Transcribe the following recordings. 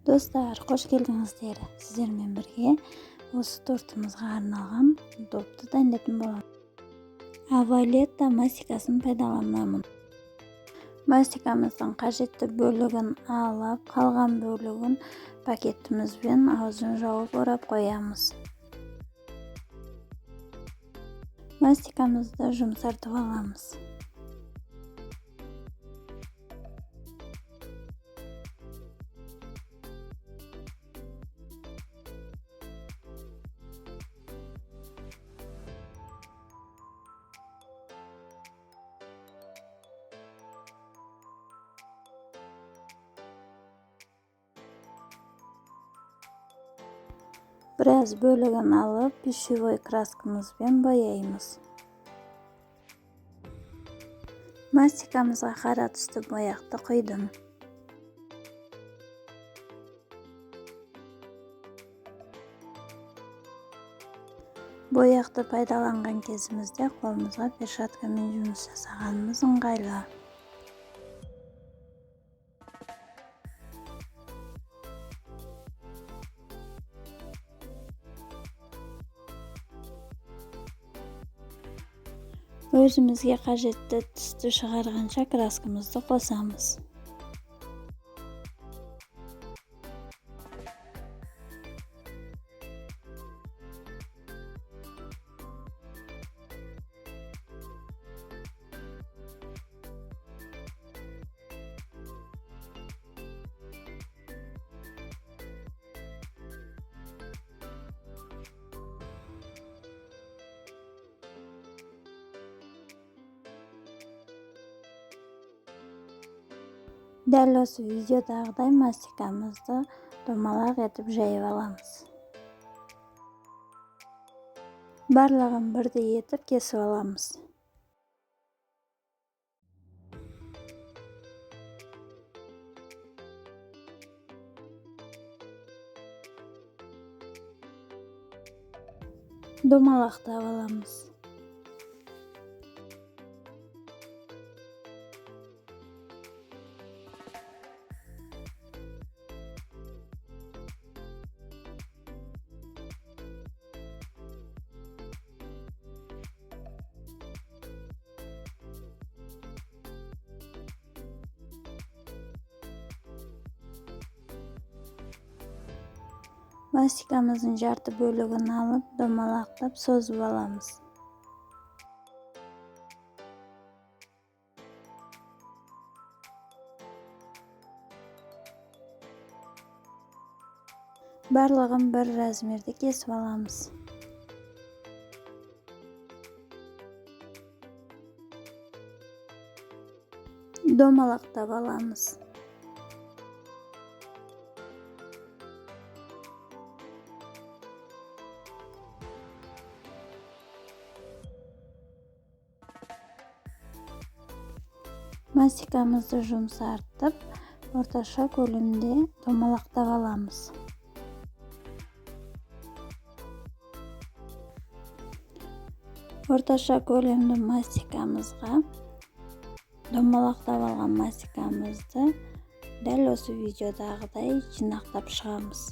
Достар, қош келдіңіздер. Сіздермен бірге осы тортымызға арналған допты дайындайтын боламын. Авалетта мастикасын пайдаланамын. Мастикамыздың қажетті бөлігін алып, қалған бөлігін пакетімізбен аузын жауып орап қоямыз. Мастикамызды жұмсартып аламыз. Біраз бөлігін алып, пищевой краскамызбен бояймыз. Мастикамызға қара түсті бояқты құйдым. Бояқты пайдаланған кезімізде қолымызға перчаткамен жұмыс жасағанымыз ыңғайлы. Өзімізге қажетті түсті шығарғанша краскамызды қосамыз. Дәл осы видеодағыдай мастикамызды домалақ етіп жайып аламыз. Барлығын бірдей етіп кесіп аламыз. Домалақтап аламыз. Мастикамыздың жарты бөлігін алып, домалақтап созып аламыз. Барлығын бір размерде кесіп аламыз. Домалақтап аламыз. Мастикамызды жұмсартып, орташа көлемде домалақтап аламыз. Орташа көлемді мастикамызға домалақтап алған мастикамызды дәл осы видеодағыдай жинақтап шығамыз.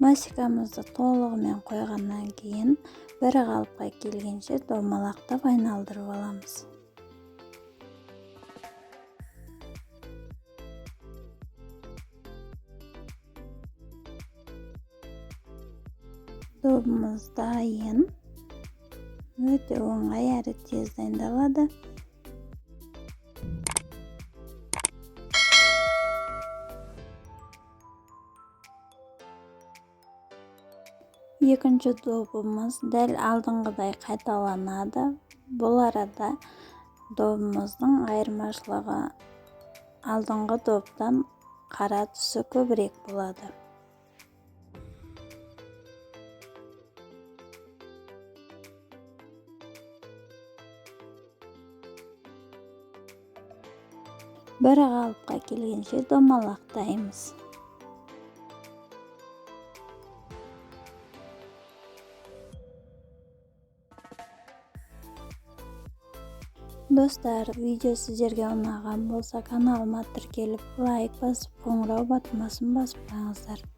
Мастикамызды толығымен қойғаннан кейін бір қалыпқа келгенше домалақтап айналдырып аламыз. Добымыз дайын. Өте оңай әрі тез дайындалады. Екінші добымыз дәл алдыңғыдай қайталанады. Бұл арада добымыздың айырмашылығы алдыңғы доптан қара түсі көбірек болады. Бір қалыпқа келгенше домалақтаймыз. Достар, видео сіздерге ұнаған болса, каналыма тіркеліп, лайк басып, қоңырау батырмасын басып қойыңыздар.